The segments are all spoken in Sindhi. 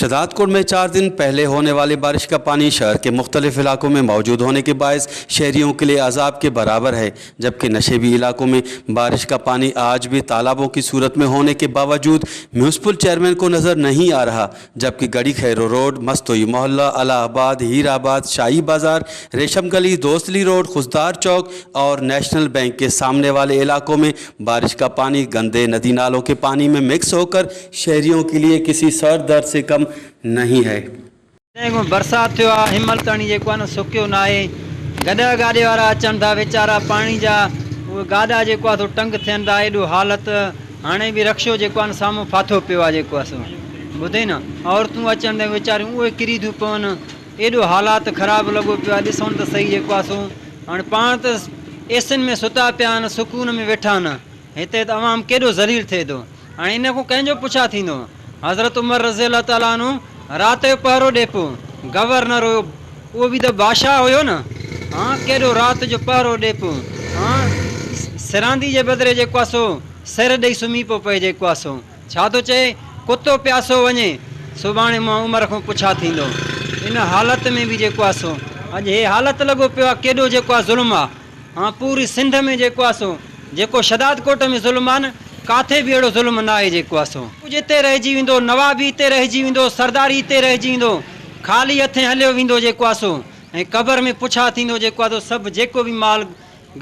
शहदादकोट में 4 दिन पहले होने वाली बारिश का पानी शहर के मुख्तलिफ इलाकों में मौजूद होने के बायस शहरियों के लिए अजाब के बराबर है, जबकि नशेबी इलाकों में बारिश का पानी आज भी तालाबों की सूरत में होने के बावजूद म्यूनसिपल चेयरमैन को नज़र नहीं आ रहा। जबकि गढ़ी खैरो रोड, मस्तोई मोहल्ला, अलाहाबाद, हीराबाद, शाही बाज़ार, रेशम गली, दोस्तली रोड, खुजदार चौक और नेशनल बैंक के सामने वाले इलाकों में बारिश का पानी गंदे नदी नालों के पानी में मिक्स होकर शहरियों के लिए किसी सर दर्द से कम नहीं है। جڏهن کان برسات ٿيو آ هن مهل تاڻي جيڪو آ نه سڪيو ناهي گڏهه گاڏي وارا اچن ٿا ويچارا پاڻي جا اهي گاڏا جيڪو آ سو ٽنگ ٿين ٿا ايڏو حالت هاڻي به رڪشو جيڪو آ نه سامهون ڦاٿو پيو آ جيڪو آ سو ٻڌئي نه عورتون اچن ته ويچاريون اهي ڪري ٿيون پون ايڏو حالات خراب لڳو پيو آ ڏسون ته سهي جيڪو آ سو هاڻي پاڻ ته ايسين ۾ ستا پيا آهن سڪون ۾ ويٺا آهن هتي ته عوام ڪيڏو ذليل ٿئي ٿو. هاڻي ان کان ڪنهن جو پڇا ٿيندو؟ حضرت عمر رضي الله تعالٰي عنه رات جو پهرو ڏي پيو، گورنر هيو، اهو به ته بادشاهه هيو نه، ها ڪيڏو رات جو پهرو ڏي پيو، ها سراندي جي بدري جيڪو آهي سو سر ڏئي سمهي پيو پئي جيڪو آهي سو ڇا ٿو چئي، ڪتو پياسو وڃي، سڀاڻي مان عمر کان پڇا ٿيندو. ان حالت ۾ به جيڪو آهي سو اڄ هي حالت لڳو پيو آهي، ڪيڏو جيڪو آهي ظلم آهي. ها پوري سنڌ ۾ جيڪو آ سو جيڪو شھدادڪوٽ ۾ ظلم آ نه ڪاٿي به اهڙو ظلم نه آهي جيڪو آ سو. ڪجهه اتي رهجي ويندو نوابي اتي رهجي ويندو سرداري اتي رهجي ويندو خالي هٿين هليو ويندو جيڪو آ سو ۽ قبر ۾ پڇا ٿيندو جيڪو آ سو سڀ جيڪو به مال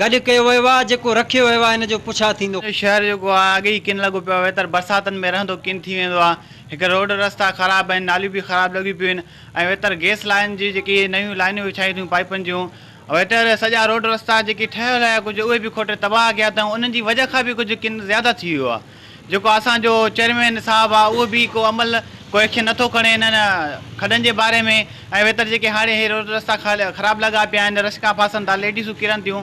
گڏ ڪيو ويو آ جيڪو رکيو ويو آ ان جو پڇا ٿيندو. شهر جيڪو آ اڳي ئي ڪن لڳو پيو آ ويتر برساتن ۾ رهندو ڪن ٿي ويندو آ هڪ روڊ رستا خراب آهن ناليون به خراب لڳيون پيون آهن ۽ ويتر گيس لائين جي جيڪي نيون لائنون وڇايون اٿيون پائيپن جون ويتر سڄا روڊ رستا جيڪي ٺهيل هيا ڪجهه اهي به کوٽي تباهه ڪيا اٿئون انهن جي وجهه کان به ڪجهه ڪن زياده ٿي ويو آهي جيڪو اسان جو چيئرمين صاحب آهي اهو به ڪو عمل ڪو ايڪشن نٿو کڻي انهن کڏن جي باري ۾ ۽ ويتر جيڪي هاڻي هي روڊ رستا خراب لڳا پيا آهن رشڪا ڦاسن ٿا ليڊيسون ڪرن ٿيون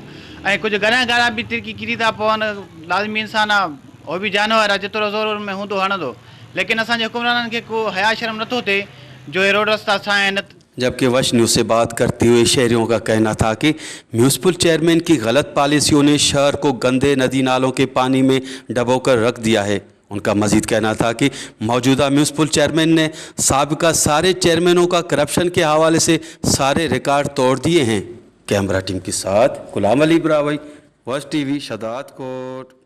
۽ ڪجهه گڏهه گاڏا به ترڪي ڪري ٿا پون لازمي انسان آهي هو به جانور آهي جيترو زور ان ۾ هوندو هڻندو ليڪن اسان جي حڪمرانن کي ڪو حياء شرم نٿو ٿئي جو هي روڊ رستا ٺاهين. जबकि वश न्यूज़ से बात करते हुए शहरियों का कहना था कि म्यूनसिपल चेयरमैन की गलत पॉलिसियों ने शहर को गंदे नदी नालों के पानी में डबोकर रख दिया है। उनका मजीद कहना था कि मौजूदा म्यूनसिपल चेयरमैन ने साबिका सारे चेयरमैनों का करप्शन के हवाले से सारे रिकॉर्ड तोड़ दिए हैं। कैमरा टीम के साथ गुलाम अली ब्रावई, वश टीवी, शदादकोट।